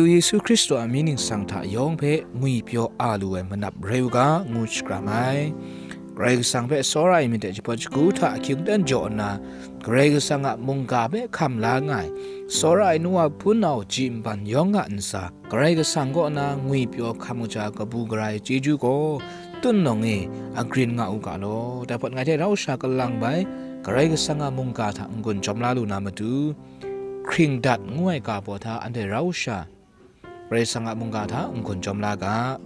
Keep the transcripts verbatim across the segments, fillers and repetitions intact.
Yesu Hkristu a mying ningsang hta yawng hpe ngwipyaw a lu ai manap rai u ga, ngu shakram ai. Karai Kasang hpe tsawra ai myit hte jahpawt shagu hta ahkying aten jaw nna, Karai Kasang a mungga hpe hkam la nga ai, tsawra ai nu wa hpunau ji nban yawng a ntsa, Karai Kasang kaw na ngwipyaw hkam kaja kabu gara ai chyeju gaw, tun nawng e agrin nga u ga law. Dai hpawt ngai hte rau sha kalang bai, Karai Kasang a mungga hta n-gun jawm la lu na matu, hkringdat ngu ai ga baw hta anhte rau sha Karai Kasang a mungga hta n-gun jawm la ga.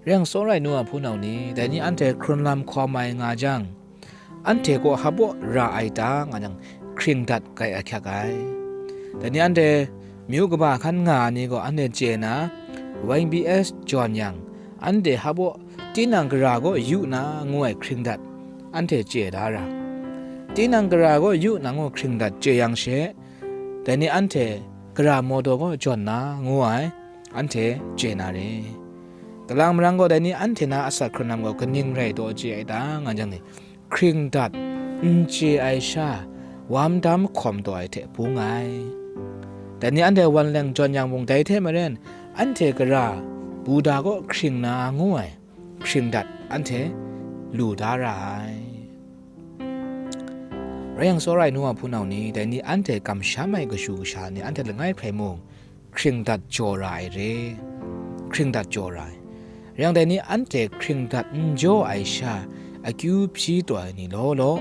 Rai yang, tsawra ai nu wa hpunau ni, dai ni anhte hkrun lam hkawm ai nga jang, anhte kaw hpaw ra ai ta nga jang, hkringdat gai ahkyak ai. Dai ni anhte myu kaba hkan nga ai ni gaw anhte chye na, Y B S jawn yang, anhte hpaw tinang gara gaw yu na ngu ai hkringdat anhte chye da ra. Tinang gara gaw yu na ngu hkringdat chye yang she, dai ni anhte gara mawdaw gaw jawn na ngu ai, anhte chye na re. Kalang marang gaw, dai ni anhte na asak hkrun lam gaw kaning rai taw chye ai ta nga jang e, hkringdat n chye ai sha, wam dam hkawm taw ai hte bung ai. Dai ni anhte wan leng jawn yang mung, dai hte maren, anhte gara Buddha kaw hkring na ngu ai hkringdat anhte lu da ra ai. Rai yang, tsawra ai nu wa hpunau ni, dai ni anhte kamsham ai kashu kasha ni anhte langai hprai mung, hkringdat jaw ra ai re, hkringdat jaw ra ai. Rai yang, dai ni anhte hkringdat n jaw ai sha, akyu hpyi taw ai ni law law,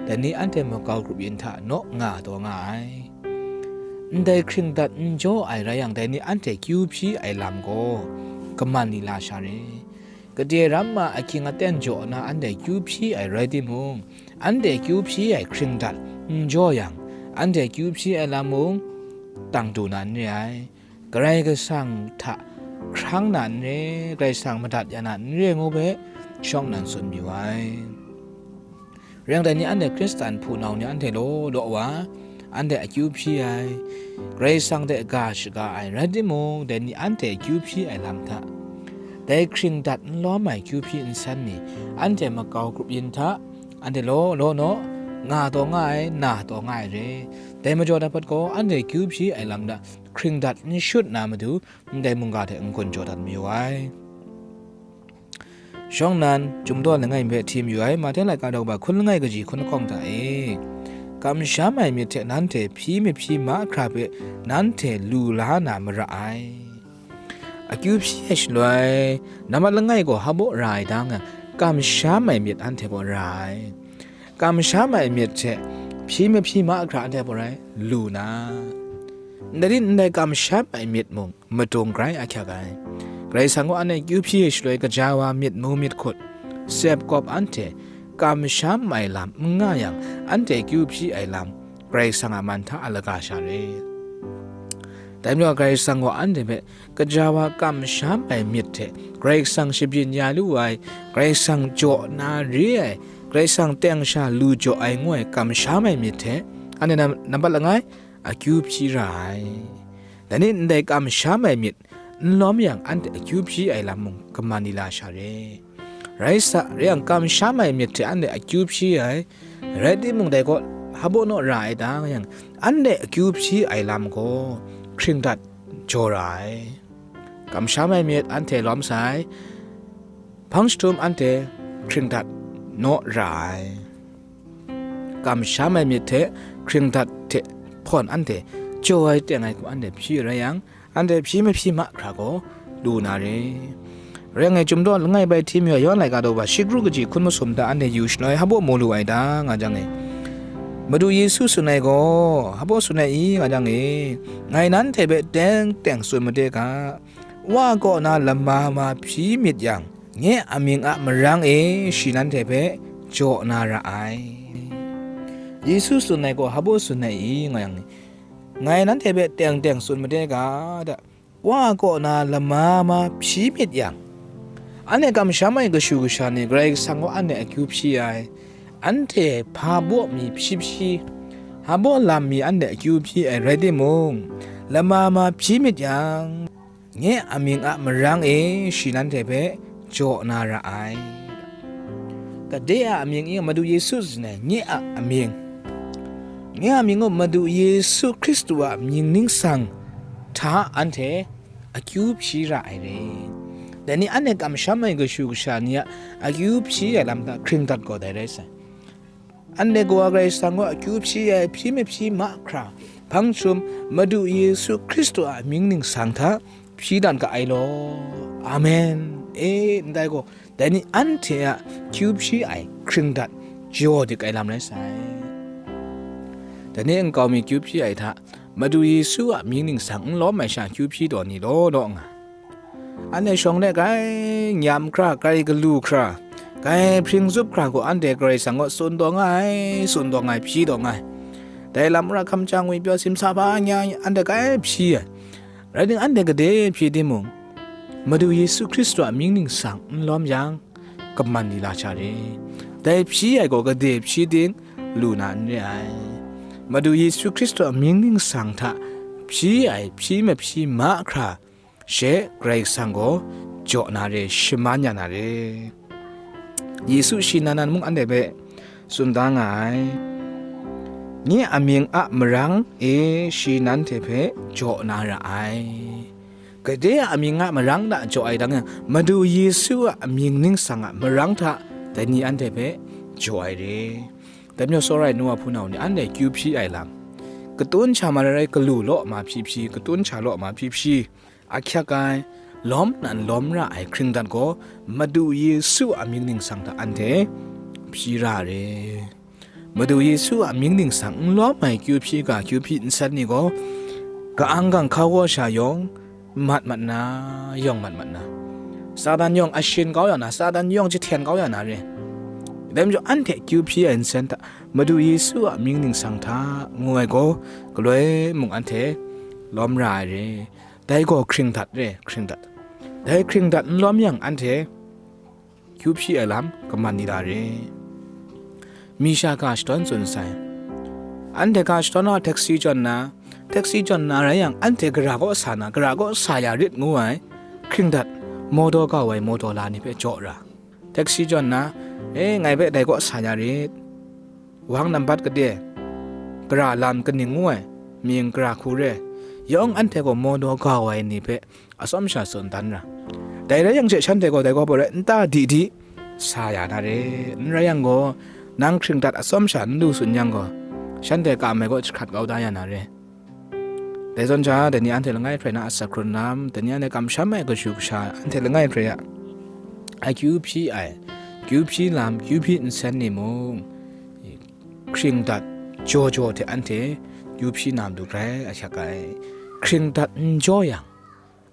dai ni anhte makau grup yin hta naw nga taw nga ai. Ndai hkringdat n jaw ai rai yang, dai ni anhte kyu hpyi ai lam gaw kaman ni la sha re. Gade ram ma ahkying aten jaw na anhte kyu hpyi ai rai timung, anhte kyu hpyi ai hkringdat n jaw yang, anhte kyu hpyi ai lam mung tang du na n re ai. Karai Kasang hta hkrang na n re, Karai Kasang madat ya na n re ngu hpe, shawng nnan tsun mayu ai. Rai yang, dai ni anhte Hkristan hpunau ni anhte law law wa, anhte akyu hpyi ai, Karai Kasang hte ga shaga ai rai timung, dai ni anhte akyu hpyi ai lam hta, dai hkringdat n lawm ai kyu hpyi nsen ni, anhte makau grup yin hta, anhte law law naw nga taw nga ai, na taw nga ai re. Dai majaw dai hpawt gaw, anhte kyu hpyi ai lam hta hkringdat n shut na matu, ndai mungga hte n-gun jaw dat mayu ai. Shawng nnan, Chyum daw langai hpe hti mayu ai, Mahte laika daw ba hkun langai kaji hkun lahkawng hta e, kamsham ai myit hte nanhte hpyi mahpyi mahkra hpe nanhte lu la na mara ai. Akyu hpyi ai shaloi, nambat langai gaw hpaw ra ai da nga, kamsham ai myit anhte gaw ra ai. Kamsham ai myit hte hpyi mahpyi mahkra anhte gaw rai lu na, ndai rin ndai kamsham ai myit mung madung grai ahkyak ai. Karai Kasang gaw anhte kyu hpyi ai shaloi, gaja wa myit mu myit hkut, sep kawp anhte kamsham ai lam n nga yang, anhte kyu hpyi ai lam Karai Kasang a man hta a laga sha re. Dai majaw Karai Kasang gaw anhte hpe gaja wa kamsham ai myit hte Karai Kasang shabyin ya lu ai, Karai Kasang jaw na re ai, Karai Kasang teng sha lu jaw ai ngu ai kamsham ai myit hte, anhte nam-, nambat langai akyu hpyi ra ai. Dai ni ndai kamsham ai myit n lawm yang, anhte akyu hpyi ai lam mung kaman ni la sha re. Rai sa, rai yang, kamsham ai myit hte anhte akyu hpyi ai, rai timung, dai gaw hpaw naw ra ai da nga yang, anhte akyu hpyi ai lam gaw hkringdat jaw ra ai. Kamsham ai myit anhte lawm sai, hpang jahtum anhte hkringdat naw ra ai. Kamsham ai myit hte hkringdat hte hpawn anhte jaw ai teng ai hku anhte hpyi rai yang, anhte hpyi mahpyi mahkra gaw lu na re. Rai ngai, Chyum daw langai bai hti mayu ai, Yawhan laika daw ba shi kru kaji hkun masum hta anhte yu shaloi hpaw mu lu ai da nga jang e, Madu Yesu tsun ai gaw, hpaw tsun ai i nga jang e, ngai nanhte hpe teng teng tsun made ga, Wa kaw na lama ma hpyi myit yang, nye a mying a marang e shi nanhte hpe jaw na ra ai. Yesu tsun ai gaw hpaw tsun ai i nga yang, ngai nanhte hpe teng teng tsun made ga, da, Wa kaw na lama ma hpyi myit yang, anhte kamsham ai kashu kasha ni Karai Kasang gaw anhte akyu hpyi ai, anhte hpa baw mi hpyi hpyi, hpa baw lam mi anhte akyu hpyi ai rai timung, lama ma hpyi myit yang, nye a mying a marang e shi nanhte hpe jaw na ra ai. Gade a amying i Madu Yesu tsun ai, nye a amying, nye a amying gaw Madu Yesu Hkristu a mying ningsang hta anhte akyu hpyi ra ai re. Dai ni anhte kamsham ai kashu kasha ni a akyu hpyi ai lam hta hkring dat gaw dai rai sai. Anhte Kawa Karai Kasang gaw akyu hpyi ai hpyi mahpyi mahkra hpang jahtum Madu Yesu Hkristu a mying ningsang hta hpyi dat ga ai law. Amen. E, ndai gaw, dai ni anhte a kyu hpyi ai hkring dat jaw dik ai lam rai sai. Dai ni nkau mi kyu hpyi ai hta, Madu Yesu a mying ningsang n lawm ai sha kyu hpyi taw ni law law nga. Anhte shawng de grai nyam hkra, grai galu hkra, grai hpring zup hkra gaw anhte Karai Kasang kaw tsun taw nga ai, tsun taw nga ai, hpyi taw nga ai. Dai lam ra hkam chyang ngwipyaw simsa ba nya anhte grai hpyi ai. Rai timung, anhte gade hpyi timung, Madu Yesu Hkristu a mying ningsang n lawm yang, kaman di la sha re. Dai hpyi ai gaw gade hpyi ting lu na n re ai. Madu Yesu Hkristu a mying ningsang hta hpyi ai hpyi mahpyi mahkra she Karai Kasang gaw jaw na re, shaman ya na re. Yesu shi nan nan mung anhte hpe tsun da nga ai. Nye amying a marang e shi nanhte hpe jaw na ra ai. Gade a amying a marang hta jaw ai dang yang, Madu Yesu a amying ningsang a marang hta dai ni anhte hpe jaw ai re. Dai majaw tsawra ai nu wa hpunau ni anhte kyu hpyi ai lam, katun sha ma rai rai, galu law ma hpyi hpyi, katun sha law ma hpyi hpyi, ahkyak ai, lawm nan lawm ra ai hkring dat gaw Madu Yesu a mying ningsang hta anhte hpyi ra re. Madu Yesu a mying ningsang n lawm ai kyu hpyi ga kyu hpyi nsen ni gaw, ka-ang gang hkau wa sha yawng mat mat na, yawng mat mat na, Satan yawng ashin kau ya na, Satan yawng jahten kau ya na re. Dai majaw anhte kyu hpyi ai nsen hta Madu Yesu a mying ningsang hta ngu ai gaw, galoi mung anhte lawm ra ai re. Dai gaw hkring dat re, hkring dat. Dai hkring dat n lawm yang anhte kyu hpyi ai lam kaman ni la re. Mi sha ga shadawn tsun sai. Anhte ga shadawn na, taxi jawn na, taxi jawn na rai yang, anhte gara kaw sa na, gara kaw sa ya rit ngu ai, hkring dat, mawdaw kau ai mawdaw la ni hpe jaw ra. Taxi jawn na, e, ngai hpe dai kaw sa ya rit. Wang nambat kade, gara lam kaning ngu ai, mying gara hku re, yawng anhte gaw mawdaw kau ai ni hpe atsawm sha tsun dan ra. Dai rai yang she, shanhte gaw dai gaw bawrai nta di di sa ya na re. N rai yang gaw, nang hkring dat atsawm sha n lu tsun yang gaw, shanhte kam ai gaw jahkrat kau da ya na re. Dai zawn sha, dai ni anhte langai hprai na asak hkrun lam, dai ni anhte kamsham ai kashu kasha, anhte langai hprai a akyu hpyi ai, kyu hpyi lam, kyu hpyi nsen ni mung, hkring dat jaw jaw hte anhte kyu hpyi na matu grai ahkyak ai. Hkring dat n jaw yang,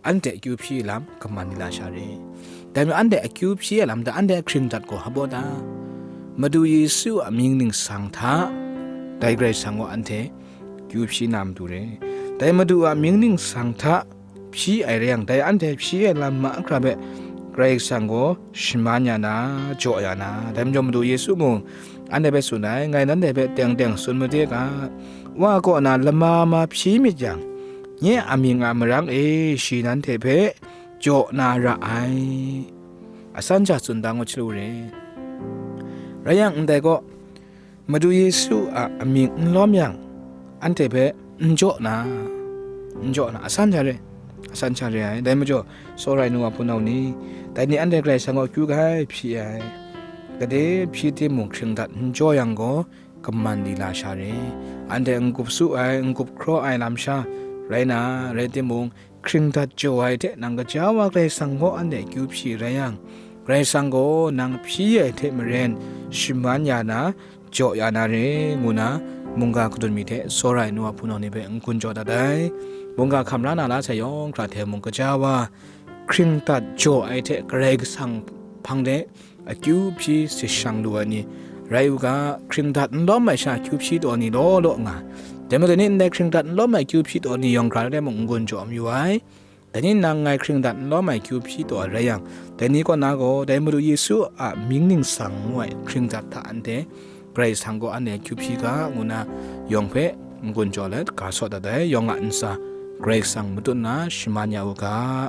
anhte akyu hpyi lam kaman ni la sha re. Dai majaw anhte akyu hpyi ai lam hta, anhte ahkring dat gaw hpa baw ta? Madu Yesu a mying ningsang hta dai Karai Kasang gaw anhte kyu hpyi na matu re. Dai Madu a mying ningsang hta hpyi ai rai yang, dai anhte hpyi ai lam mahkra hpe Karai Kasang gaw shaman ya na, jaw ya na. Dai majaw Madu Yesu mung anhte hpe tsun ai, ngai nanhte hpe teng teng tsun made ga, Wa kaw na lama ma hpyi myit yang, nye amying a marang e shi nanhte hpe jaw na ra ai. Asan sha tsun da ngut shalu re. Rai yang, ndai gaw, Madu Yesu a amying n lawm yang, anhte hpe n jaw na, n jaw na, asan sha re, asan sha re ai. Dai majaw, tsawra ai nu wa hpunau ni, dai ni anhte Karai Kasang gaw kyu grai hpyi ai. Gade hpyi timung, hkring dat n jaw yang gaw, kaman di la sha re. Anhte n-gup su ai, n-gup hkraw ai lam sha rai na, rai timung, hkring dat jaw ai hte nang kaja wa Karai Kasang gaw anhte akyu hpyi rai yang, Karai Kasang gaw nang hpyi ai hte maren shaman ya na, jaw ya na re, ngu na, mungga kadun mi hte tsawra ai nu wa hpunau ni hpe n-gun jaw dat ai. Mungga hkam la na la sai yawng hkra hte mung, kaja wa hkring dat jaw ai hte Karai Kasang hpang de akyu hpyi si shang lu ai ni rai u ga, hkring dat n lawm ai sha akyu hpyi taw ni law law nga, dai majaw ni ndai hkring dat n lawm ai akyu hpyi taw ni yawng hkra de mung n-gun jaw mayu ai. Dai ni nang ngai hkring dat n lawm ai akyu hpyi taw ai rai yang, dai ni kaw na gaw dai Madu Yesu a mying ningsang ngu ai hkring dat hta anhte Karai Kasang gaw anhte akyu hpyi ga, ngu na yawng hpe n-gun jaw let ga sawt dat ai. Yawng a ntsa Karai Kasang matut na shaman ya u ga.